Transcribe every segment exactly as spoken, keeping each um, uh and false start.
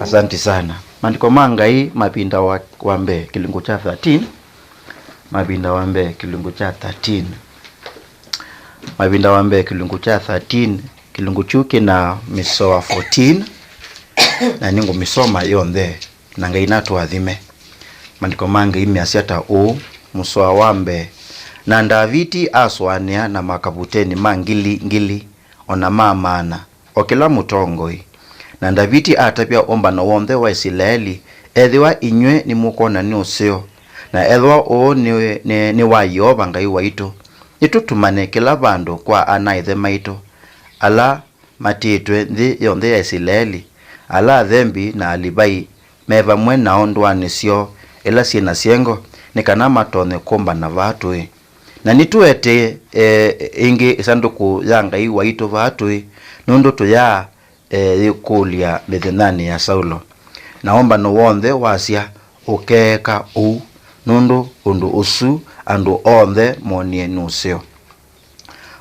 Asante sana. Maandĩko ma Ngai, Mavinda wa, wa mbee, kĩlungu kya thirteen. Mavinda wa mbee, kĩlungu kya thirteen. Mavinda wa mbee, kĩlungu kya thirteen, kĩlungu kyu kĩna mĩsoa fourteen, na nĩngũmĩsoma yonthe, na Ngai natũathime. Maandĩko ma Ngai measya ta ũũ, mũsoa wa mbee, na Ndaviti asũanĩa na makavuteni ma ngili ngili, o na ma maana, o kĩla mũtongoi. Na Ndaviti atavya ũmbano w'onthe wa Isilaeli, ethĩwa inyw'ĩ nĩmũkwona nĩ ũseo, na ethĩwa ũũ nĩ, nĩ, nĩ wa Yeova Ngai waitũ, nĩtũtumane kĩla vandũ kwa ana-a-ĩthe maitũ, ala matĩĩtwe nthĩ yonthe ya Isilaeli, ala athembi na Alivai me vamwe nao ndũanĩ syoo ila syĩ na syengo, nĩ kana matonye kũmbana vaa tũĩ. Na nĩtũetee, e, ĩngĩ ĩsandũkũ ya Ngai waitũ vaa tũĩ, nũndũ tũyaa, e, yĩkũlya mĩthenyanĩ ya Saulo. Na ũmbano w'onthe wasya, ũkeeka ũu, nũndũ ũndũ ũsu andũ onthe moonie nĩ ũseo.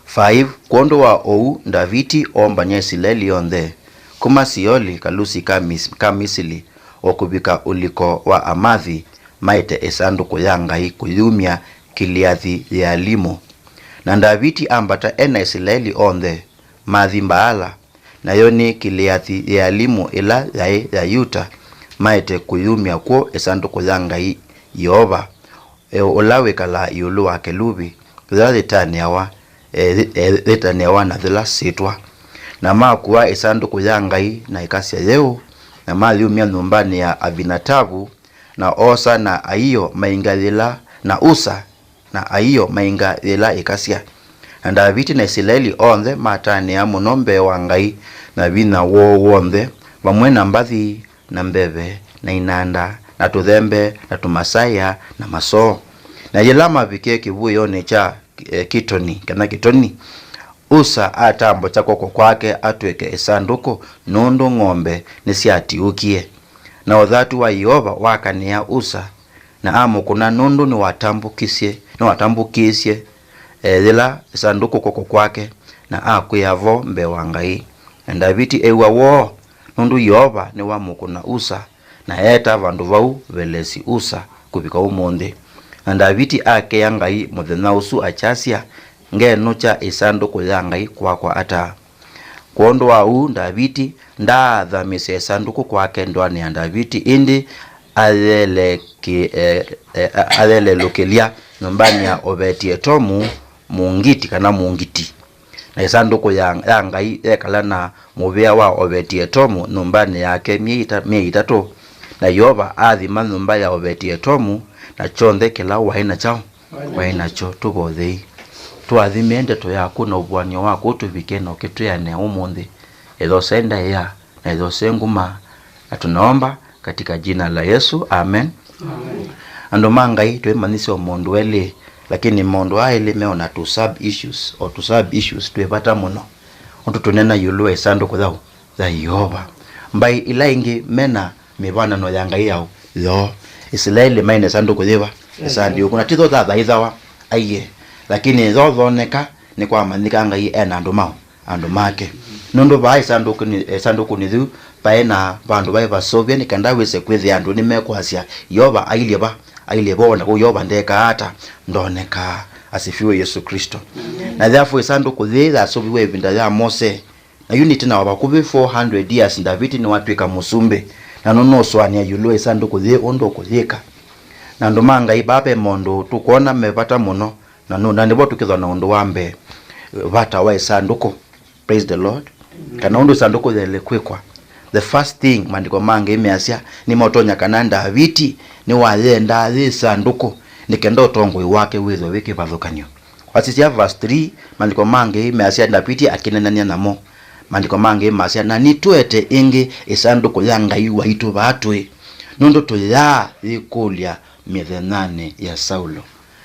Five. Kwondũ wa ũu, Ndaviti oombany'a Isilaeli yonthe, kuma Sioli, kalusi ka Mis-, ka Misili, o kũvika ũliko wa Amathi, maete ĩsandũkũ ya Ngai kũyumya Kiliathi-Yealimu. Na Ndaviti ambata e na Isilaeli onthe, mathi Mbaala, nayo nĩ Kiliathi-Yealimu ĩla yaĩ ya Yuta, maete kũyumya kw'o ĩsandũkũ ya Ngai Yeova, e, ũla wĩkalaa ĩũlũ wa keluvi, yĩla yĩtanĩawa, e, yĩ-, e, yĩtanĩawa na yĩla syĩtwa. Na makua ĩsandũkũ ya Ngai na ĩkasya yeũ, na mayumya nyũmbanĩ ya Avinatavu, na Osa na Aio mainga yĩla, na Usa na Aio mainga yĩla ĩkasya. Na Ndaviti na Isilaeli onthe matanĩa mũno mbee wa Ngai na vinya woo w'onthe, vamwe na mbathi, na mbeve, na inanda, na tũthembe, na tũmasaĩa, na masoo. Na yĩla mavikie kĩvuĩonĩ kya, e, Kitoni, kana Kitoni, Usa atambũkya kw'oko kwake atw'ĩke ĩsandũkũ, nũndũ ng'ombe nĩsyatiũkie. Na ũthatu wa Yeova wakanĩa Usa, na amũkũna, nũndũ nĩwatambũkisye, nĩwatambũkĩisye, e, yĩla ĩsandũkũ kw'oko kwake, na akw'ĩa vo mbee wa Ngai. Na Ndaviti ew'a woo, nũndũ Yeova nĩwamũkũna Usa, na eeta vandũ vau Velesi-Usa kũvika ũmũnthĩ. Na Ndaviti akĩa Ngai mũthenya ũsu akyasya, "Ngenũkya ĩsandũkũ ya Ngai kwakwa ata?" Kwondũ wa ũu, Ndaviti ndaathamisya ĩsandũkũ kwake ndũanĩ ya Ndaviti, ĩndĩ ayelekĩ-, e, e, ayelelũkĩlya nyũmbanĩ ya Oveti-Etomu, Mũngiti, kana Mũngiti. Na ĩsandũkũ ya, ya Ngai yekala na mũvĩa wa Oveti-Etomu nyũmbanĩ yake myei ĩta-, myei ĩtatũ. Na Yeova aathima nyũmba ya Oveti-Etomu na kyonthe kĩla waĩ na kyaũ? Waĩ nakyo. Tũvoyei. Tũathime ndeto yaku na ũvuan'yo waku ũtũvike na ũkĩtwĩanĩa ũmũnthĩ. Ĩthosee ndaĩa na ĩthosee nguma, na tunaomba katika jina la Yesu, amen. Amen. Andũ ma Ngai, twĩmanyĩsye o maũndũ elĩ, lakini maũndũ aa elĩ me o na tũ sub issues, o tũ sub issues twĩ vata mũno. Ũndũ tũneena ĩũlũ wa ĩsandũkũ ya, ya Yeova. Mbaĩ ila ingĩ mena mĩvanano ya Ngai yao, yoo. Isilaeli maĩ na ĩsandũkũ yĩva? Ĩsandũkũ. Na ti tho thathaithawa, aiye. Lakini yo thoneka, nĩkwamanyĩka Ngai e na andũ mao, andũ make. Nũndũ vaa ĩsandũkũnĩ, ĩsandũkũnĩ yĩu, vaĩ na vandũ vaĩ vasũvĩe nĩ kenda wĩse kwĩthĩa andũ nĩmekwasya, "Yeova ailyĩ va? Ailyĩ vo, na kũu Yeova ndekaa ata? Ndonekaa." Asifiwe Yesu Kristo. Na therefore ĩsandũkũ yĩĩ yasũviwe ĩvinda ya Mose. Na yu nĩ ĩtina wa vakuvĩ four hundred years, Ndaviti nĩwatw'ĩka mũsumbĩ, na nũnũsũanĩa ĩũlũ wa ĩsandũkũ yĩĩ ũndũ ũkũyĩka. Na andũ ma Ngai, vaa ve maũndũ tũkwona me vata mũno, na nũ-, na nĩvo tũkĩthwa na ũndũ wa mbee, vata wa ĩsandũkũ. Praise the Lord. Kana ũndũ ĩsandũkũ yaĩle kwĩkwa. The first thing, maandĩko ma Ngai measya, nĩmotonya kana Ndaviti nĩwayendaa yĩ ĩsandũkũ nĩ kenda ũtongoi wake wĩthwe wĩ kĩvathũkany'o. Wasisya verse three, maandĩko ma Ngai measya Ndaviti akĩneenany'a namo. Maandĩko ma Ngai masya, "Na nĩtũete ĩngĩ ĩsandũkũ ya Ngai waitũ vaa tũĩ, nũndũ tũyaa yĩkũlya mĩthenyanĩ ya Saulo."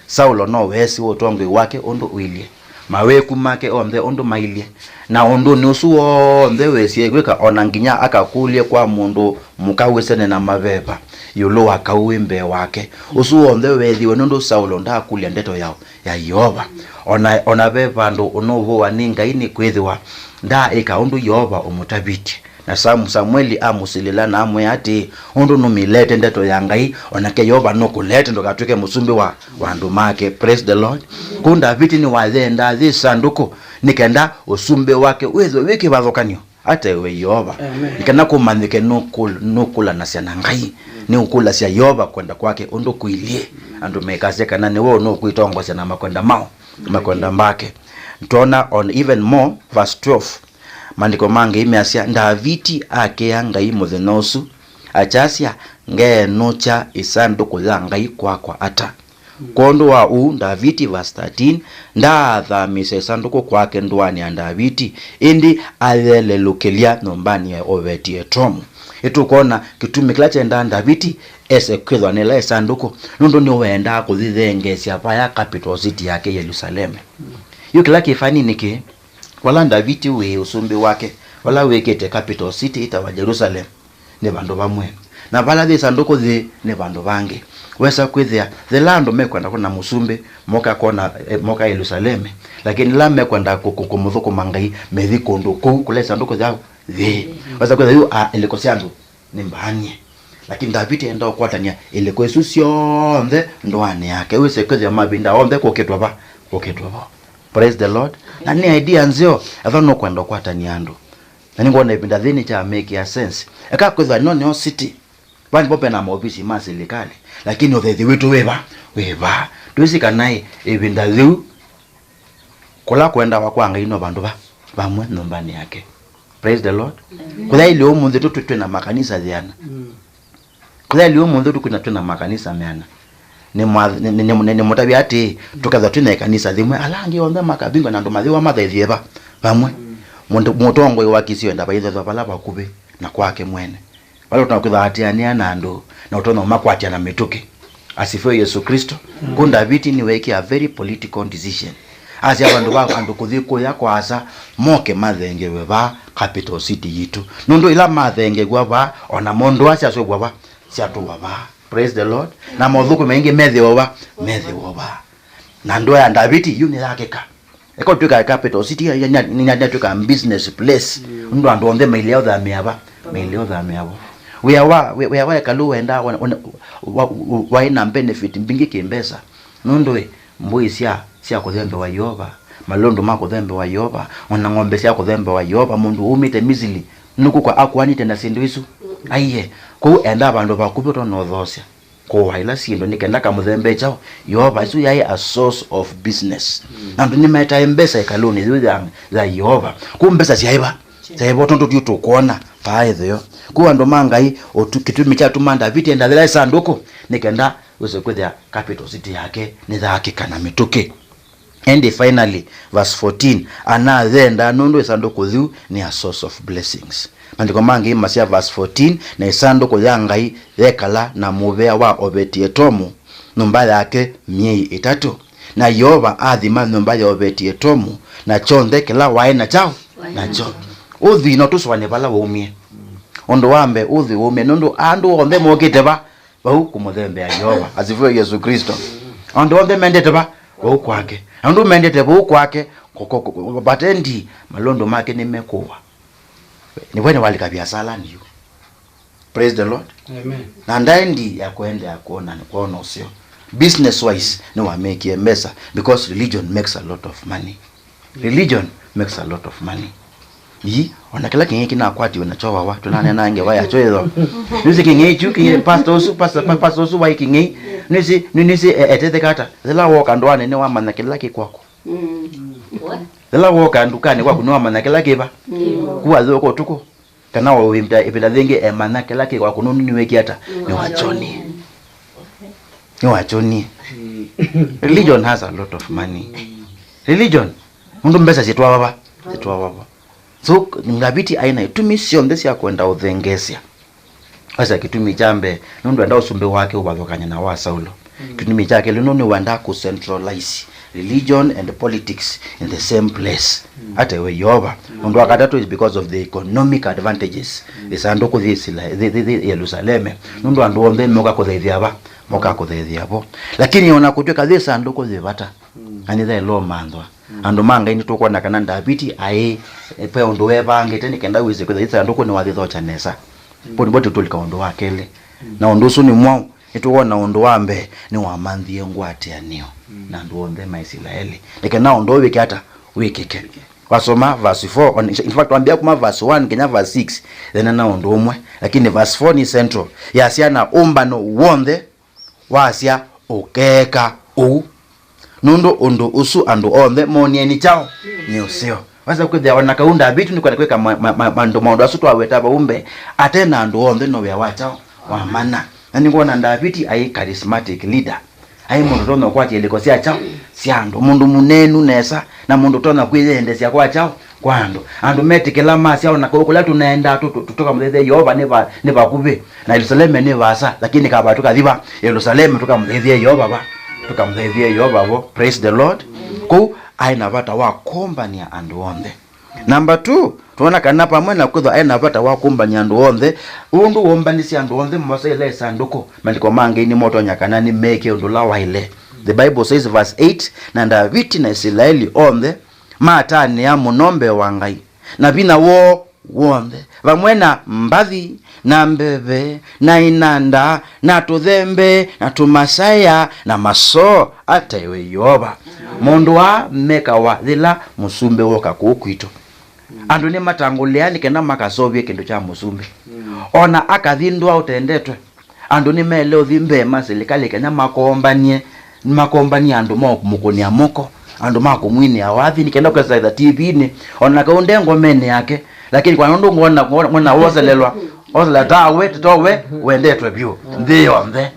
Saulo no weesiwe ũtongoi wake ũndũ ũilyĩ, mawĩku make onthe ũndũ mailyĩ, na ũndũnĩ ũsu w'onthe wesie kwĩka, o na nginya akakũlye kwa mũndũ mũka wĩsene na maveva ĩũlũ wa kaũ wĩ mbee wake. Ũsu w'onthe weethiwe nũndũ Saulo ndaakũlya ndeto ya, ya Yeova. O na, o na ve vandũ ũnũvũwa nĩ Ngai, nĩkwĩthĩwa ndaaĩka ũndũ Yeova ũmũtavĩtye. Na Sam-, Samueli amũsilĩla na amwĩa atĩĩ, "Ũndũ nũmĩlete ndeto ya Ngai, o nake Yeova nũkũlete ndũkatw'ĩke mũsumbĩ wa, wa andũ make." Praise the Lord. Kũu Ndaviti nĩwayendaa yĩ ĩsandũkũ nĩ kenda ũsumbĩ wake wĩthwe wĩ kĩvathũkany'o. Ate we Yeova. Amen. Nĩ kana kũmanyĩke nũkũ-, nũkũlanasya na Ngai, nĩũkũlasya Yeova kwenda kwake ũndũ kũilyĩ. Andũ mekasya kana nĩwe ũnũkwĩtongosya na makwenda mao, makwenda make. Twona on even more, verse twelve, maandĩko ma Ngai measya, Ndaviti akĩa Ngai mũthenya ũsu, akyasya, "Ngeenũkya ĩsandũkũ ya Ngai kwakwa ata?" Kwondũ wa ũu, Ndaviti, verse thirteen, ndaathamisya ĩsandũkũ kwake ndũanĩ ya Ndaviti, ĩndĩ ayelelũkĩlya nyũmbanĩ ya Oveti-Etomu. Nĩtũkwona kĩtumi kĩla kyendaa Ndaviti ese kwĩthwa nĩla ĩsandũkũ, nũndũ nĩwendaa kũyĩthengeesya vaya capital city yake, Yelusaleme. Yu kĩla kĩ funny nĩ kĩĩ? Vala Ndaviti wĩ ũsumbĩ wake, vala wĩkĩte capital city ĩtawa Jerusalem, nĩ vandũ vamwe. Na vala yĩ ĩsandũkũ yĩ, nĩ vandũ vangĩ. Wesa kwĩthĩa, yĩla andũ mekwenda kwona mũsumbĩ, moka kwona, eh, moka Yelusaleme. Lakini yĩla mekwenda kũ-, kũ-, kũmũthũkũma Ngai, methi kũndũ kũu kũla ĩsandũkũ yao yĩ. Wesa kwĩthĩa yu, a, ilĩko sya andũ nĩ mbaanie. Lakini Ndaviti enda ũkwatany'a ilĩko isu syonthe ndũanĩ yake. Wĩse kwĩthĩa mavinda onthe kũkĩtwe va? Kũkĩtwe vo. Praise the Lord. Na nĩ idea nzeo, ethwa nũkwenda ũkwatany'a andũ. Na nĩngwona ĩvinda yĩĩ nĩkyamekĩa sense. Eka kwĩthwa ĩno nĩyo city. Vandũ vo vena maovisi ma silikalĩ, lakini ũthaithi witũ wĩ va? Wĩ va? Twĩsĩ kana ĩ, ĩvinda yĩu kũla kwendawa kwa Ngai no vandũ va? Vamwe nyũmbanĩ yake. Praise the Lord. Amen. Kũyaĩlye ũmũnthĩ tũ twĩ na makanisa yĩana? Kũyaĩlye ũmũnthĩ tũ kwĩna twĩ na makanisa meana? Nĩ mwa-, nĩ, nĩ, nĩ, nĩ, nĩmũtavya atĩĩ, tũkethwa twĩ na ĩkanisa yĩmwe, ala angĩ onthe makavingwa na andũ mayĩwa mathaithie va? Vamwe. Mũndũ, mũtongoi wa kĩsio enda vaithethwa vala vakuvĩ na kwake mwene. Vala ũtonya kwĩthwa atĩanĩa na andũ, na ũtonya ũmakwatya na mĩtũkĩ. Asifiwe Yesu Kristo. Kũ Ndaviti nĩweekie a very political decision. Asya vandũ va andũ kũthi kũya kwaasa, moke mathengewe vaa capital city yitũ. Nũndũ ila mathengew'a vaa, o namo ndũa syasũvw'a va? Syatũwa vaa. Praise the Lord. Na mothũkũmi maingĩ methĩwa va? Methĩwa vaa. Na ndũa ya Ndaviti yu nĩyakĩka. Eka ũtw'ĩka capital city, ya, ya, ya, ya, yatw'ĩka business place. Nũndũ andũ onthe mailea ũthamĩa va? Mailea ũthamĩa vo. Wĩa wa, wĩa, wĩa wa ĩkalũ wendaa wa, wa, wa, waĩ na benefit mbingĩ kĩmbesa. Nũndũ ĩ, mbũi sya, sya kũthembewa Yeova, malũndũ ma kũthembewa Yeova, o na ng'ombe sya kũthembewa Yeova, mũndũ umĩte Misili, nũkũkwa akũanĩte na syĩndũ isu? Aiee, kwoou endaa vandũ vakuvĩ ũtonya ũthoosya. Kũũa ila syĩndũ nĩ kenda kamũthembee kyaũ? Yeova. Ĩsu yaĩ a source of business. Na andũ nĩmetae mbesa ĩkalũnĩ yĩu ya, ya Yeova. Kũu mbesa syaĩ va? Syaĩ vo, tondũ tyu tũkwona vaa ĩtheo. Kũu andũ ma Ngai, ũtu-, kĩtumi kyatuma Ndaviti enda yĩla ĩsandũkũ, nĩ kenda wĩse kwĩthĩa capital city yake nĩyaakĩka na mĩtũkĩ. Ĩndĩ finally, verse fourteen, anayenda nũndũ ĩsandũkũ yĩu nĩ a source of blessings. Maandĩko mangĩ masya verse fourteen, na ĩsandũkũ ya Ngai yekala na mũvea wa Oveti-Etomu nyũmba yake myei ĩtatũ. Na Yeova athima nyũmba ya Oveti-Etomu na kyonthe kĩla waĩ na kyaũ? Nakyo. Ũthwii no tũsũanĩe vala waumie. Ũndũ wa mbee, ũthwii waumie nũndũ andũ onthe mokĩte va? Vau kũmũthembea Yeova. Asifiwe Yesu Kristo. Andũ onthe mendete va? Vau kwake. Na ũndũ mendete vau kwake, ko-, ko-, ko-, vate ndii, malũndũ make nĩmekũwa. Nĩwe nĩwalika viasalanĩ yu. Praise the Lord. Amen. Na ndaĩ ndii ya kũendeea kwona, kwona ũseo. Business wise, nĩwamekie mbesa because religion makes a lot of money. Religion makes a lot of money. Ii, ona kĩla kĩng'ei kĩnakwatiwe nakyo wawa, tũnanena ngewa yakyo ĩtho. Nĩsĩ kĩng'ei kyu, kĩ-, pastor ũsu, pastor, pa-, pastor ũsu waĩ kĩng'ei. Nĩsĩ, nĩ-, nĩsĩ, e-, etetheka ata? Yĩla woka ndũanĩ nĩwamanya kĩla kĩ kwaku. Mm. Yĩla woka ndukanĩ kwaku nĩwamanya kĩla kĩ va? Kũ wathũka ũtukũ. Kana o ĩvinda, ĩvinda yĩngĩ emanya kĩla kĩ kwaku nũndũ nĩwĩkie ata? Nĩwakyonie. Nĩwakyonie. Religion has a lot of money. Religion. Nũndũ mbesa syĩtwawa va? Syĩtwawa va? So, Ndaviti aĩ na itumi syonthe sya kwenda ũthengeesya. Asa kĩtumi kya mbee, nũndũ enda ũsumbĩ wake ũvathũkany'e na wa Saulo. Kĩtumi kya kelĩ, nũndũ nĩwenda kũ centralize religion and politics in the same place. Ate we Yeova. Ũndũ wa katatũ is because of the economic advantages. Ĩsandũkũ yĩ Isila-, yĩ, yĩ, yĩ Yerusaleme. Nũndũ andũ onthe moka kũthaithĩa va? Moka kũthaithĩa vo. Lakini ona kũtw'ĩka yĩ ĩsandũkũ yĩ vata, na nĩyaĩle ũmanthwa. Andũ ma Ngai nĩtũkwona kana Ndaviti aĩ, ve ũndũ wevangĩte nĩ kenda wĩsĩ kwĩtha ĩsandũkũ nĩwathithokya nesa. Vau nĩvo tũtũlika ũndũ wa kelĩ. Na ũndũ ũsu nĩ mwaũ? Nĩtũkwona ũndũ wa mbee nĩwamanthie ngwatĩanĩo na andũ onthe ma Isilaeli. Nĩ kenda ũndũ ũũ wĩke ata? Wĩkĩke. Wasoma verse four, on- in fact, wambia kuma verse one nginya verse six, thĩna na ũndũ ũmwe. Lakini verse four nĩ central. Yasya na ũmbano w'onthe wasya ũkeeka ũu. Nũndũ ũndũ ũsu andũ onthe moonie nĩ kyaũ? Nĩ ũseo. Wasa kwĩthĩa o na kau Ndaviti nĩkwenda kwĩka ma- ma- ma- maũndũ maũndũ asu twaweta vau mbee, ate na andũ onthe no wĩa wa kyaũ? Wa mana. Na nĩngwona Ndaviti aĩ charismatic leader. Aĩ mũndũ ũtonya ũkwatya ilĩko sya kyaũ? Sya andũ. Mũndũ mũnenu nesa, na mũndũ ũtonya kwĩyendesya kwa kyaũ? Kwa andũ. Andũ metĩkĩla masya o na kau kũla tũnaendaa tũ- tũ- tũkamũthaithya Yeova nĩ va- nĩ vakuvĩ. Na Yerusaleme nĩ vaasa, lakini kava tũkathi va? Yerusaleme tũkamũthaithie Yeova va? Tũkamũthaithie Yeova vo. Praise the Lord. Kũu aĩ na vata wa kũmbany'a andũ onthe. Namba two, tũona kana vamwe na kwĩthwa aĩ na vata wa kũmbany'a andũ onthe, ũndũ wombanĩsye andũ onthe mosaĩla ĩsandũkũ, maandĩko ma Ngai nĩmotonya kana nĩmeekie ũndũ ũla waĩle. The Bible says, verse eight, na Ndaviti na Isilaeli onthe matanĩa mũno mbee wa Ngai na vinya woo w'onthe, vamwe na mbathi, na mbeve, na inanda, na tũthembe, na tũmasaĩa, na masoo, ataĩwe Yeova. Maũndũ aa mekawa yĩla mũsumbĩ woka kũũ kwitũ. Andũ nĩmatangũlĩaa nĩ kenda makaseũvye kĩndũ kya mũsumbĩ. O na akathi ndũa ũtendetwe, andũ nĩmaĩle ũthi mbee ma silikalĩ kenya makombanie, makombanie andũ ma kũmũkũnĩa moko, andũ ma kũmwinĩa wathi, nĩ kenda ũkesa ĩtha T V-inĩ, o na kau nde ngomenĩ yake, lakini kwa nũndũ ngona, ngona woselelwa, wosela tawe, titowe, wendetwe vyũ, nthĩ yonthe.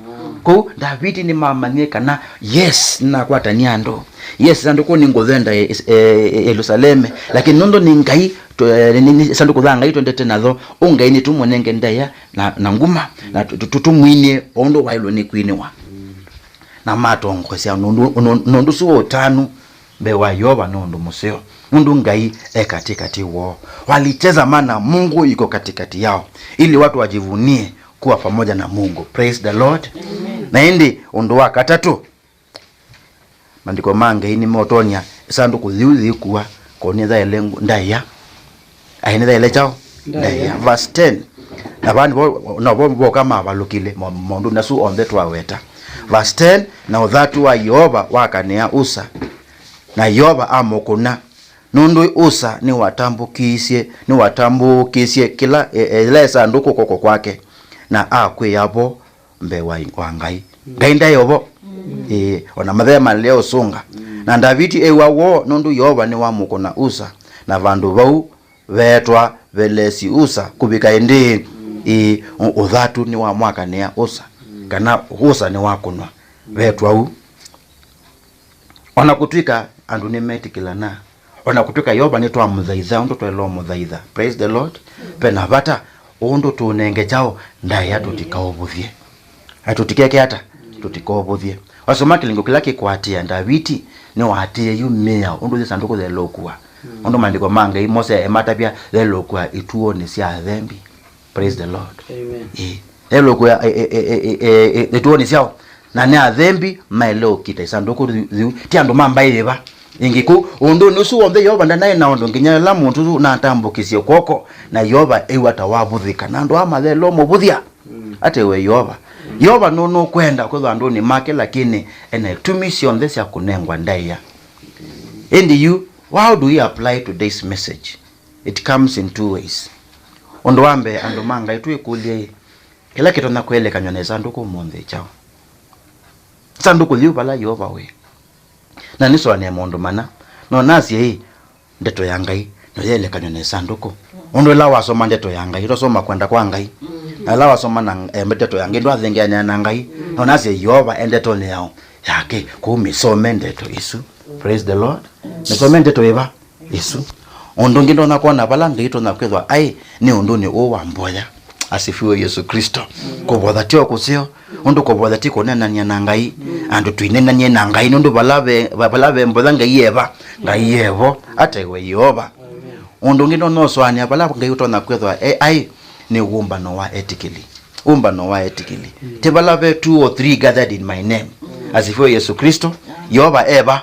Kũu Ndaviti nĩmamanyie kana, yes, nĩnakwatania andũ. Yes, ĩsandũkũ nĩngũthenda Ye- Ye- Ye- Yerusaleme, lakini nũndũ nĩ Ngai, tũ- eh, nĩ- nĩ- ĩsandũkũ ya Ngai twendete natho, ũ Ngai nĩtũmũnenge ndaĩa na, na nguma, na tũ- tũ- tũmwinie o ũndũ waĩlwe nĩ kwinĩwa. Na matongoesya nũndũ nũndũ- nũndũ ũsu wa ũtanu mbee wa Yeova nĩ ũndũ mũseo, nũndũ Ngai e katĩkatĩ woo. Walicheza maana Mungu yuko katikati yao, ili watu wajivunie kuwa pamoja na Mungu. Praise the Lord. Amen. Na ĩndĩ ũndũ wa katatũ, Maandĩko ma Ngai nĩmotony'a ĩsandũkũ yĩu yĩkua, ko nĩthaĩle ngu- ndaĩa. Aĩ nĩthaĩle kyaũ? Ndaĩa. Ndaĩa. Verse ten. Na vaa nĩvo, novo voka mavalũkile ma- maũndũnĩ asu onthe twaweta. Verse ten, na ũthatu wa Yeova wakanĩa Usa, na Yeova amũkũna, nũndũ Usa nĩwatambũkĩisye, nĩwatambũkĩisye kĩla e- e- ĩla ĩsandũkũ kw'oko kwake, na akw'ĩĩa vo mbee wa, wa Ngai. Ngai ndaĩ o vo? Ĩĩ, o na mathee malea ũsũnga. Na Ndaviti ew'a woo nũndũ Yeova nĩwamũkũna Usa, na vandũ vau veetwa Velesi-Usa kũvika ĩndĩĩ. Ĩĩ, ũ- ũthatu nĩwamwakanĩa Usa, kana Usa nĩwakũnwa, veetwa ũu. O na kũtw'ĩka andũ nĩmetĩkĩlanaa, o na kũtw'ĩka Yeova nĩtwamũthaitha ũndũ twaĩle ũmũthaitha, praise the Lord, ve na vata ũndũ tũũnenge kyaũ? Ndaĩa tũtikaũvũthye. Na tũtikeke ata? Tũtikaũvũthye. Wasoma kĩlungu kĩla kĩkwatĩĩa, Ndaviti nĩwaatĩĩe yu mĩao ũndũ ĩsandũkũ yaĩle ũkua. Ũndũ maandĩko ma Ngai mose ematavya yaĩle ũkua ituonĩ sya athembi. Praise the Lord. Amen. Ĩĩ. Yaĩle ũkua e- e- e- e- e- e- ituonĩ syaũ? Na nĩ athembi maĩle ũkita ĩsandũkũ yu- yu. Ti andũ ma mbaĩ yĩva ĩngĩ kũu. Ũndũnĩ ũsu w'onthe Yeova ndanaĩ na ũndũ nginya ĩla mũndũ ũsu natambũkĩsye kw'oko, na Yeova ew'a ta wavũthĩka. Na andũ aa mayaĩle ũmũvũthya. Ataĩwe Yeova. Yeova nũ- nũkwenda kwĩthwa andũnĩ make, lakini ena itumi syonthe sya kũnengwa ndaĩa. Ĩndĩ yu, how do we apply today's message? It comes in two ways. Ũndũ wa mbee, andũ ma Ngai, twĩkũlye-ĩ, kĩla kĩtonya kwĩlĩkanw'a na ĩsandũkũ ũmũnthĩ kyaũ? Ĩsandũkũ yĩu vala Yeova wĩ. Na nĩsũanĩe maũndũ mana. No nasye-ĩ, ndeto ya Ngai no yelĩkanw'a na ĩsandũkũ. Ũndũ ĩla wasoma ndeto ya Ngai, ndwasoma kwenda kwa Ngai. Na ĩla wasoma na eh, ndeto ya Ngai, ndwathengeanĩa na Ngai. No nasye Yeova e ndetonĩ yao yake, kũu mĩsome ndeto isu. Praise the Lord. Mĩsome ndeto ĩva? Isu. Ũndũ ũngĩ ndonya kwona vala Ngai tonya kwĩthwa aĩ nĩ ũndũnĩ ũũ wa mboya. Asifiwe Yesu Kristo. Kũvotha ti o kũseo, ũndũ kũvotha ti kũnenany'a na Ngai. Andũ tũinenany'e na Ngai nũndũ vala ve, vala ve mboya Ngai eva, Ngai evo, ataĩwe Yeova. Ũndũ ũngĩ ndonya ũsũanĩa vala Ngai ũtonya kwĩthwa e aĩ nĩ ũmbano wa etĩkĩli. Ũmbano wa etĩkĩli. Ti vala ve two or three gathered in my name. Asifiwe Yesu Kristo. Yeova eva.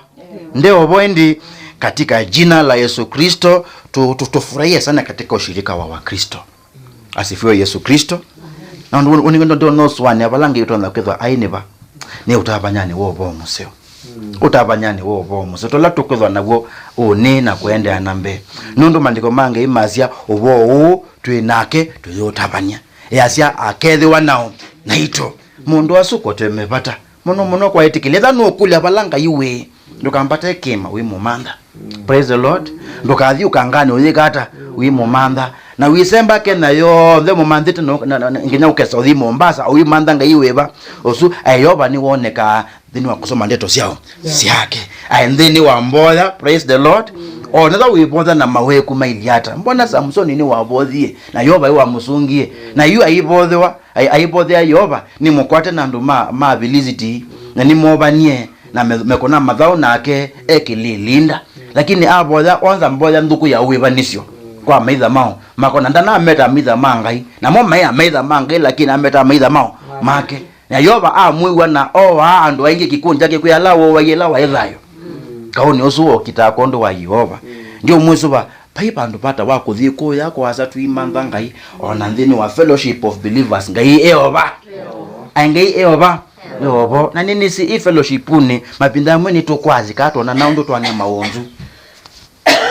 Ndeovo ĩndĩ Katika jina la Yesu Kristo, tu, tu, tufurahie sana katika ushirika wa Wakristo. Asifiwe Yesu Kristo. Na ndu- ndu- ndu- ndu- nũsũanĩa vala Ngai ũtonya kwĩthwa aĩ nĩ va. Nĩ ũtavanyanĩ wa ũvoo mũseo. Ũtavanyanĩ wa ũvoo mũseo tũla tũkwĩthwa naw'o ũnĩ na kũendeea na mbee. Nũndũ maandĩko ma Ngai masya ũvoo ũũ twĩ nake tũyĩũtavany'a. Easya akethĩwa nao naitũ. Mũndũ asu kote mĩvata. Mũno mũno kwa etĩkĩli. Etha nũkũlya vala Ngai wĩ, ndũkambate kĩma wĩ mũmantha. Praise the Lord. Ndũkathi ũkanganĩ ũyĩkata wĩ mũmantha. Na wĩsemba Kenya yonthe mũmanthĩte no- na- na- na- nginya ũkesa ũthi Mombasa ũimantha Ngai wĩva. Ũsu Yeova nĩwonekaa nthĩnĩ wa kũsoma ndeto syao syake. Aĩ nthĩnĩ wa mboya. Praise the Lord. Onetha wĩvotha na maweku mailyata. Mbona Samsoni nĩwavothie na Yeova ĩwamũsũngie? Na yu aivothewa Ai- aivothea Yeova nĩmũkwate na andũ ma, ma Avilisiti, na nĩmovanie na me- mekũna mathaũ nake ekĩlĩlinda. Lakini avoya onza mboya nthũku ya wĩvanĩsyo kwa amaitha mao, makona ndanameta amaitha ma Ngai, namo maĩ amaitha ma Ngai, lakini ameta amaitha mao make. Na Yeova amwĩw'a na oaa andũ aingĩ kĩkundi kyake kwĩ ala wooaie ĩla waĩ thayũ. Kaũnĩ ũsu wokitaa kwondũ wa Yeova. Ndiũmwĩsũva. Vai vandũ vata wa kũthi kũya kũasa tũimantha Ngai, o na nthĩnĩ wa fellowship of believers, Ngai eova. Ai, Ngai eova. Eovo. Na nĩnĩsĩ ĩ fellowship-unĩ, mavinda amwe nĩtũkwasĩka twonana ũndũ twaany'a mawonzu.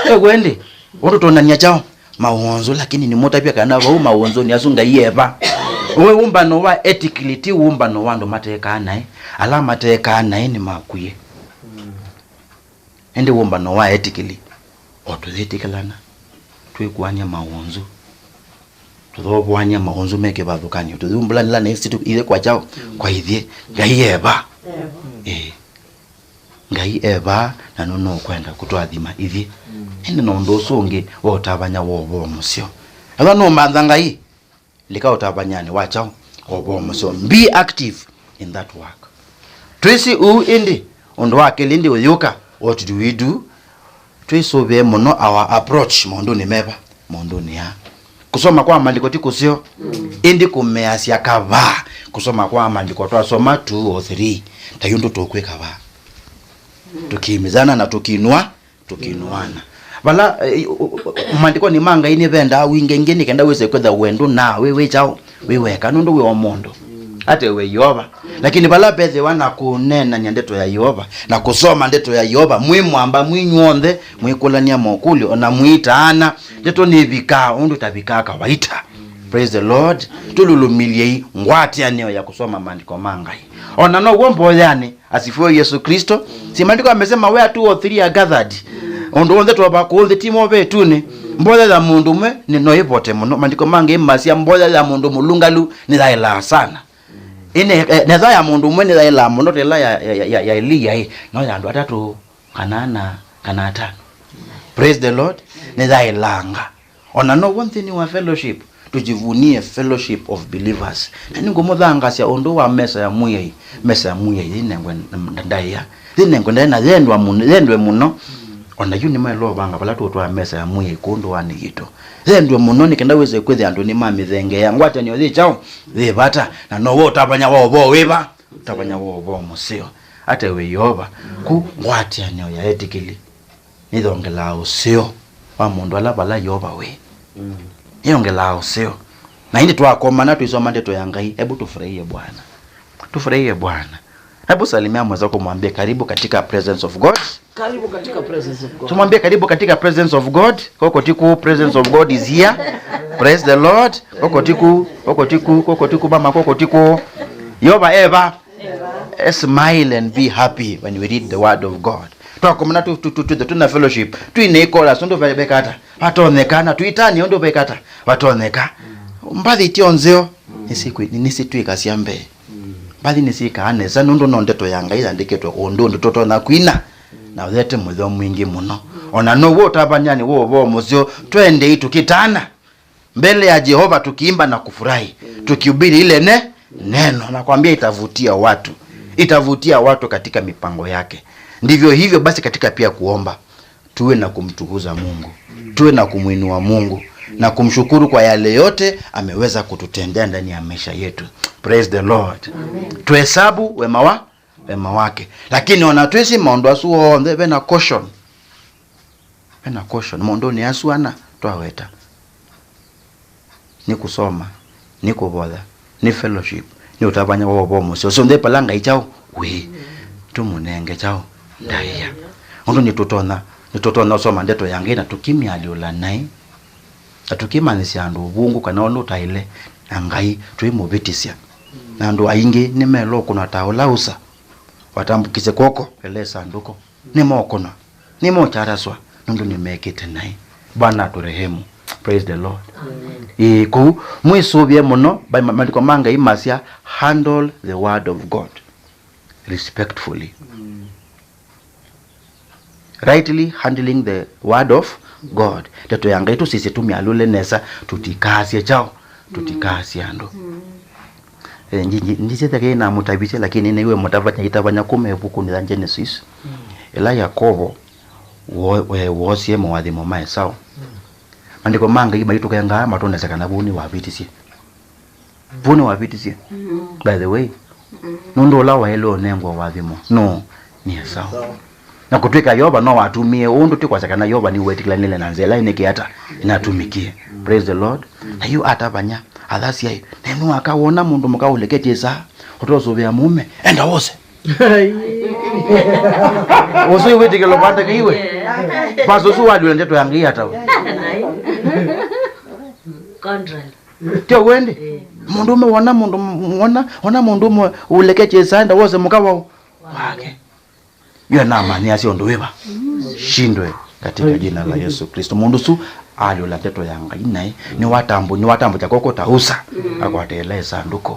Ew'o ĩndĩ, ũndũ twonany'a kyaũ? Mawonzu, lakini nĩmũtavya kana vau mawonzunĩ asu Ngai eva. Ũĩ ũmbano wa etĩkĩli ti ũmbano wa andũ matekaa naĩ. Ala matekaa naĩ nĩmakwie. Ĩndĩ wũmbano wa etĩkĩli, o tũyĩtĩkĩlana, twĩkũany'a mawonzu, tũthovoany'a mawonzu me kĩvathũkany'o, tũyĩumbũlanĩla na ĩsitũ ithyĩ kwa kyaũ? Kwa ithyĩ. Ngai eva. Ĩĩ. Ngai eva, na nũnũkwenda kũtũathima ithyĩ. Ĩndĩ na ũndũ ũsu ũngĩ wa ũtavany'a wa ũvoo mũseo. Ethwa nũmantha Ngai, lika ũtavanyanĩ wa kyaũ? Ũvoo mũseo. Be active in that work. Twĩsĩ ũu ĩndĩ, ũndũ wa kelĩ ĩndĩ ũyũka, what do we do? Twĩsũvĩe mũno our approach maũndũnĩ meva? Maũndũnĩ aa. Kũsoma kwa maandĩko ti kũseo, ĩndĩ kũmeasya kavaa. Kũsoma kwa maandĩko twasoma two or three, ta yu ũndũ tũkwĩka vaa. Tũkiimizana na tũkinua tũkinũana. Vala, eh, u- u- u- maandĩkonĩ ma Ngai nĩvendaa wingĩ ingĩ nĩ kenda wĩse kwĩtha wendũ na wĩ wĩ kyaũ? Wĩ weka, nũndũ wĩ o mũndũ. Ate we Yeova. Lakini vala vethĩwa na kũneenany'a ndeto ya Yeova, na kũsoma ndeto ya Yeova, mwĩ mwamba, mwinyw'onthe, mwĩkũlany'a mokũlyo, o na mwĩtaana, ndeto nĩvikaa ũndũ tavikaa kawaita. Praise the Lord. Tũlũlũmĩlyei ngwatanĩo ya kũsoma maandĩko ma Ngai. O na now'o mboyanĩ, Asifiwe Yesu Kristo. Si maandiko yamesema, "Where two or three are gathered?" Ũndũ w'onthe twova kũũ nthĩ ti mo vetunĩ. Mboya ya mũndũ ũmwe nĩ no ĩvote mũno. Maandĩko mangĩ masya mboya ya mũndũ mũlũngalu nĩyaĩlaa sana. Ĩne, eh, netha ya mũndũ ũmwe nĩyaĩlaa mũno ta ĩla ya, ya, ya, ya, ya Eliya ĩ, no ya andũ atatũ kana ana kana atano. Praise the Lord. Nĩyaĩlanga. O na now'o nthĩnĩ wa fellowship, tũjivunie fellowship of believers. Na nĩngũmũthangaasya ũndũ wa mesa ya Mwĩai. Mesa ya Mwĩai yĩnengwe na, na ndaĩa. Yĩnengwe ndaĩa na yendwa mũno, yendwe mũno. O na yu nĩmaĩlwa ũvanga vala tũũtwaa mesa ya Mwĩai kũũ ndũanĩ yitũ. Yendwe mũno nĩ kenda wĩse kwĩthĩa andũ nĩmamĩthengeea. Ngwatanĩo yĩ kyaũ? Yĩ vata. Na now'o ũtavany'a wa ũvoo wĩva? Ũtavany'a wa ũvoo mũseo. Ate we Yeova. Ku ngwatanĩo ya etĩkĩli nĩyongelaa ũseo wa mũndũ ala vala Yeova wĩ. Mm. Nĩyongelaa ũseo. Na ĩndĩ twakomana twĩsoma ndeto ya Ngai, hebu tufurahie Bwana. Tufurahie Bwana. Hebu salimia mwenzako, mwambie, "Karibu katika presence of God." Karibu katika presence of God. Tumwambie, "Karibu katika presence of God." Koko tiku, presence of God is here. Praise the Lord. Koko tiku, koko tiku, koko tiku, mama, koko tiku. Yeova eva. Eh, smile and be happy when we read the word of God. Twakomana tu, tu, tu, tu, tuna fellowship. Twine chorus, ũndũ ve-, vekata. Vatonyeka, na tuitanie ũndũ vekata. Vatonyeka. Mbathi tio nzeo. Nĩsikwi-, nĩsitwĩkasya mbee. Mbathi nĩsikaa nesa, nũndũ no ndeto ya Ngai yandĩkĩtwe ũndũ ũndũ tũtonya kwina. Na ũthete mũtheo mwingĩ mũno. O na now'o ũtavanyanĩ wa ũvoo mũseo, twendei tũkĩtana mbele ya Jehova tukiimba na kufurahi, tukihubiri ile ne-, neno. Nakwambia itavutia watu. Itavutia watu katika mipango yake. Ndivyo hivyo basi katika pia kuomba, tuwe na kumtukuza Mungu. Tuwe na kumwinua Mungu na kumshukuru kwa yale yote ameweza kututendea ndani ya maisha yetu. Praise the Lord. Amen. Tuhesabu wema wa, wema wake. Lakini ona twĩsĩ maũndũ asu onthe, vena caution. Ena caution maũndũnĩ asu ana twaweta. Nĩ kũsoma, nĩ kũvoya, nĩ fellowship, nĩ ũtavany'a wa ũvoo mũseo. Syonthe pala Ngai kyaũ? Wĩ. Tũmũnenge kyaũ? Ndaĩa. Ũndũ nĩtũtonya, nĩtũtonya ũsoma ndeto ya Ngai na tũkĩmyalyũla naĩ, na tũkĩmanyĩsya andũ ũvũngũ kana ũndũ ũtaĩle na Ngai twĩmũvĩtĩsya. Na andũ aingĩ nĩmelwa ũkũna ta ũla ũsa watambũkisye kw'oko ĩla ĩsandũkũ. Nĩmokũnwa, nĩmokyaraswa, nũndũ nĩmekĩte naĩ. Bwana atũrehemu. Praise the Lord. Amen. Ĩĩ, kũu mwĩsũvĩe mũno, ma-, ma-, maandĩko ma Ngai masya, handle the word of God respectfully. Rightly handling the word of God. Ndeto ya Ngai tũsisye tũmyalyũle nesa, tũtikaasye kyaũ, tũtikaasye andũ. Eh, nji-, nji-, ndisĩtheke namũtavisye, lakini nĩwe mũtavany'a itavany'a kuma ĩvukunĩ ya Genesis. Ĩla Yakovo wo-, we-, woosie moathimo ma Esau. Maandĩko ma Ngai maitũkengaa matwonesa kana vau nĩwavĩtisye. Vau nĩwavĩtisye. By the way, nũndũ ũla waĩle ũnengwa ũathimo no nĩ Esau. Na kũtw'ĩka Yeova no watumie ũndũ, ti kwasya kana Yeova nĩwetĩkĩlanile na nzĩa ĩla ĩnĩkĩ ata ĩnatũmĩkie. Praise the Lord. Na yu atavany'a, athasya, nenyu aka wona mũndũ mũka ũleketye ĩsaa, ũtosũvĩa mũũme, enda wose. Ũsu wĩtĩkĩlo kwandĩkĩiwe. Pastor ũsu walwile ndeto ya Ngai atawe. Contrary. Tyo wendi? Mũndũ ũmwe wona mũndũ m-, wona, wona mũndũ ũmwe ũleketye ĩsaa, enda wose mũka wao wake. Yo namanyĩasya ũndũ wĩva? Shindwe katika jina la Yesu Kristo. Mũndũ ũsu alyũla ndeto ya Ngai naĩ, nĩwatambu-, nĩwatambũkya kw'oko ta ũsa, akwata ĩla ĩsandũkũ.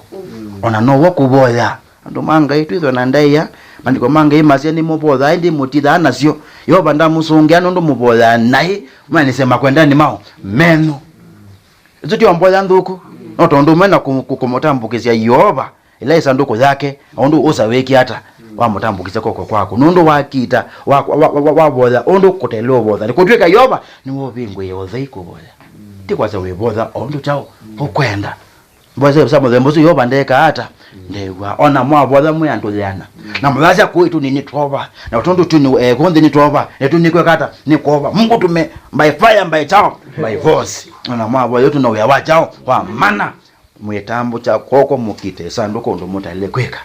Ona now'o kũvoya. Andũ ma Ngai twĩthwe na ndaĩa, maandĩko ma Ngai masya nĩmũvoyaa, ĩndĩ mũtithaa nasyo. Yeova ndamũsũngĩa nũndũ mũvoyaa naĩ, mwanĩsye makwendanĩ mao menyu. Ĩsu tyo mboya nthũku, no tondũ ũmwe na kũ-, kũ-, kũmũtambũkĩsya Yeova. Ĩla ĩsandũkũ yake, ũndũ ũsa wĩkie ata, wamũtambũkĩsya kw'oko kwaku. Nũndũ wakita, wa, wa, wa, wa, wavoya ũndũ kũtaĩle ũvoya. Nĩkũtw'ĩka Yeova nĩwe ũvingũĩe ũthei kũvoya. Ti kwasya wĩvoya o ũndũ kyaũ ũkwenda. Mboya sya mũthemba ũsu Yeova ndekaa ata? Ndew'aa. Ona mwavoya mwĩ andũ yĩana. Na mũyasya kũũ ĩtu nĩ nĩtwova. Na tũndũ tu nĩ, eh, kũũ nthĩ nĩtwova. Na ĩtu nĩkweka ata? Nĩkwova. Mungu tume by fire, by kyaũ? By force. Ona mwavoya ĩtu no wĩa wa kyaũ? Wa mana. Mwĩtambũkya kw'oko mũkite ĩsandũkũ ũndũ mũtaĩle kwĩka.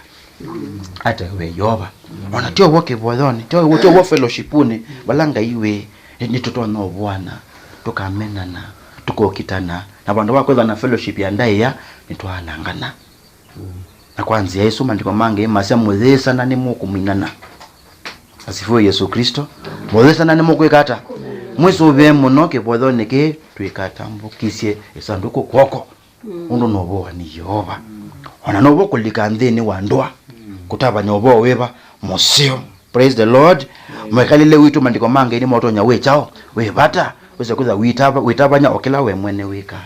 Ate we Yeova. Ona tyo w'o kĩvoyonĩ, tyo w'o, tyo w'o fellowshipũnĩ, vala Ngai wĩ, nĩ, nĩtũtonya ũvũana, tũkamenana, tũkokitana, na vandũ va kwĩthwa na fellowship ya ndaĩa, nĩtwaanangana. Na kwa nzĩa ĩsu, maandĩko ma Ngai masya, mũyĩsana nĩmũkũminana. Asifiwe Yesu Kristo. Mũyĩsana nĩmũkwĩka ata? Mwĩsũvĩe mũno kĩvoyonĩ kĩĩ, twĩkatambũkisye ĩsandũkũ kw'oko. Ũndũ nũvũwa nĩ Yeova. Ona nũvũ kũlika nthĩnĩ wa ndũa, kũtavany'a ũvoo wĩva? Mũseo. Praise the Lord. Mwĩkalĩle witũ, maandĩko ma Ngai nĩmotonya wĩ kyaũ? Wĩ vata. Wĩse kwĩtha wĩtava-, wĩtavany'a o kĩla we mwene wĩkaa.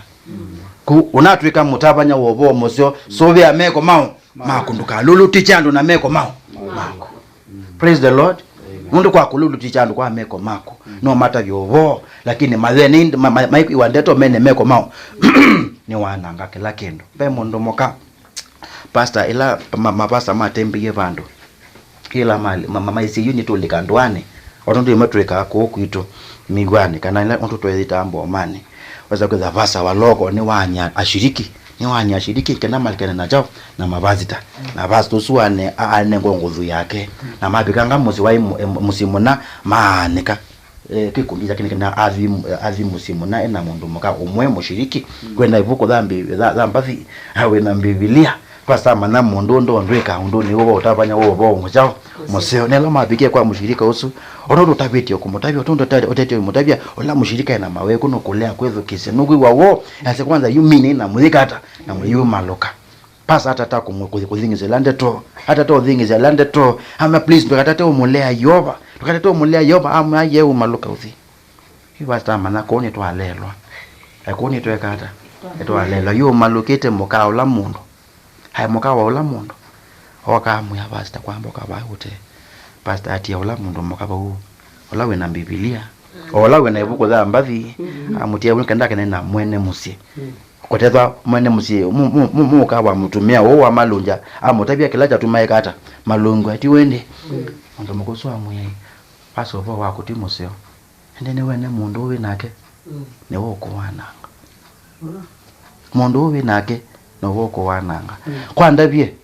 Ku ũnatw'ĩka mũtavany'a wa ũvoo mũseo, sũvĩa meko maũ maku, ndũkalulutĩkye andũ na meko maũ maku. Praise the Lord. Nũndũ kwa kũlulutĩkya andũ kwa meko maku, no matavye ũvoo, lakini mathene ĩndĩ ma-, ma-, maikwĩwa ndeto mene meko mao, nĩwananga kĩla kĩndũ. Ve mũndũ mũka, pastor, ĩla ma-, mapasta matembie vandũ, ĩla ma-, ma-, ma-, maisye yu nĩtũlika ndũanĩ, o tondũ ĩmwe twĩkaa kũũ kwitũ mĩw'anĩ, kana ĩla ũndũ tweyĩtaa mbomanĩ. Wesa kwĩtha vasa wa loko nĩwaany'a ashiriki, nĩwaany'a ashiriki kenda malikane na kyaũ? Na mavasita. Na vasita ũsu ane-, a-, anengwa nguthu yake. Na mavikanga mũsyĩ wa imu-, em-, mũsyĩ mũna maanĩka. Eh, kĩkundi kya kĩnĩ kĩna athi, athi mũsyĩ mũna ena mũndũ mũka ũmwe mũshiriki. Kwĩna ĩvuku tha mbi-, tha, tha mbathi, wĩna Mbivilia. Pastor amanya mũndũ ũndũ ndwĩka ũndũ nĩw'o wa ũtavany'a wa ũvoo mũseo, mũseo. Nelo mavikie kwa mũshirika ũsu, ũndũ ũtavĩtye kũmũtavya, ũndũ ũtavĩtye kũmũtavya, ũla mũshirika ena maweku nũkũlea kwĩthukĩĩsya, nũkwĩw'a woo, ase kwanza yu mini na mũyĩka ata, na mũyĩumalũka. Pastor atata kũmũ-, kũthi-, kũthingĩsya ĩla ndeto, atata ũthingĩsya ĩla ndeto, ama please, ndũkatate ũmũlea Yeova, ndũkatate ũmũlea Yeova, amwĩa ye umalũka ũthi. Yu pastor amanya kũu nĩtwalelwa. E, kũu nĩtweka ata? Nĩtwalelwa. Yu ũmalũkĩte mũka ũla mũndũ. Aĩ mũka wa ũla mũndũ. Oka amwĩa pastor kwamba ũkavaa ũte. Pastor atia ũla mũndũ mũka vau. Ũla wĩna Mbivilia. O ũla wĩna ĩvuku ya mbathi. Amũtia vau kenda kene na mwene mũsyĩ. Kũtethwa mwene mũsyĩ, mu-, mu-, mu-, mũka wa mũtumĩa ũũ wa malũngya. Amũtavya kĩla kyatumaĩka ata. Malũngya ti wende. Mũndũ mũka ũsu amwĩa, pastor ũvoo waku ti mũseo. Ĩndĩ nĩwene mũndũ ũũ wĩ nake, nĩwe ũkũwananga. Mũndũ ũũ wĩ nake, nĩwe ũkũwananga. Kwa ndavye,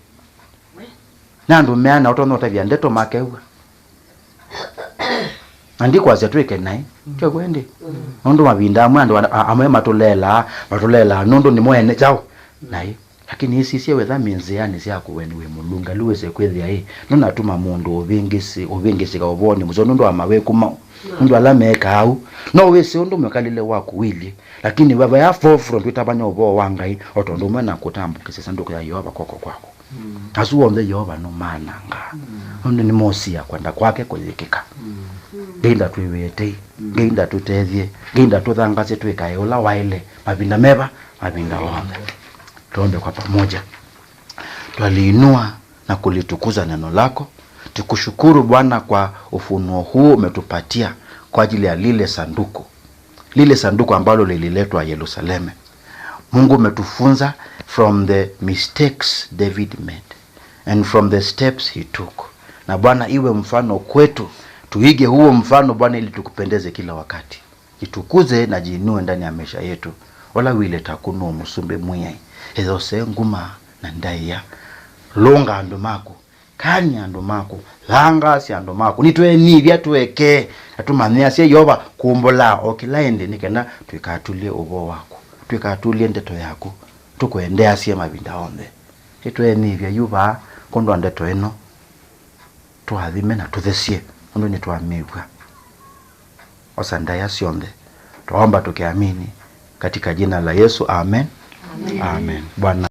nĩ andũ meana ũtonya ũtavya ndeto makew'a. Na ndikwasya twĩke naĩ, tyo kwendĩ. Nũndũ mavinda amwe andũ a-, amwe matũlelaa, matũlelaa nũndũ nĩmo ene kyaũ naĩ. Lakini ĩsisye wetha mĩnzĩanĩ syaku we nĩwĩ mũlũngalu wĩse kwĩthĩa ĩ, nũnatuma mũndũ ũvĩngĩsĩ-, ũvĩngĩsĩka ũvoonĩ mũseo nũndũ wa mawĩku mau. Nũndũ ala mekaa ũu, no wĩsĩ ũndũ mwĩkalĩle waku wĩilyĩ. Lakini we vaya forefront wĩtavany'a ũvoo wa Ngai, o tondũ ũmwe na kũtambũkĩsya sandũkũ ya Yeova kw'oko kwaku. Asu onthe Yeova nũmanangaa. Nũndũ nĩmosia kwenda kwake kũyĩkĩka. Ngai ndatwĩw'ĩe tei, Ngai ndatũtethye, Ngai ndatũthangasye twĩkae ũla waĩle mavinda meva, mavinda onthe. Tuombe kwa pamoja. Twaliinua na kulitukuza neno lako. Tukushukuru Bwana kwa ufunuo huu umetupatia kwa ajili ya lile sanduku, lile sanduku ambalo lililetwa Yerusalemu. Mungu umetufunza from the mistakes David made and from the steps he took. Na Bwana, iwe mfano kwetu, tuige huo mfano Bwana, ili tukupendeze kila wakati. Jitukuze na jiinue ndani ya maisha yetu. Ola wile taku nũ mũsumbĩ Mwĩai. Ethose nguma na ndaĩa. Lũnga andũ maku. Kany'a andũ maku. Thangaasya andũ maku. Nĩtweenivya tũekee na tũmanyĩasye Yeova kũmbũlaa o kĩla ĩndĩ nĩ kenda tũikatulye ũvoo waku. Tũikatulye ndeto yaku. Tũkwendeasye mavinda onthe. Nĩtweenivya yu vaa kwondũ wa ndeto ĩno. Tũathime na tũthesye, nũndũ nĩtwamĩw'a. Osa ndaĩa syonthe. Twaomba tũkĩamini katika jina la Yesu. Amen. Amen. Amen. Bwana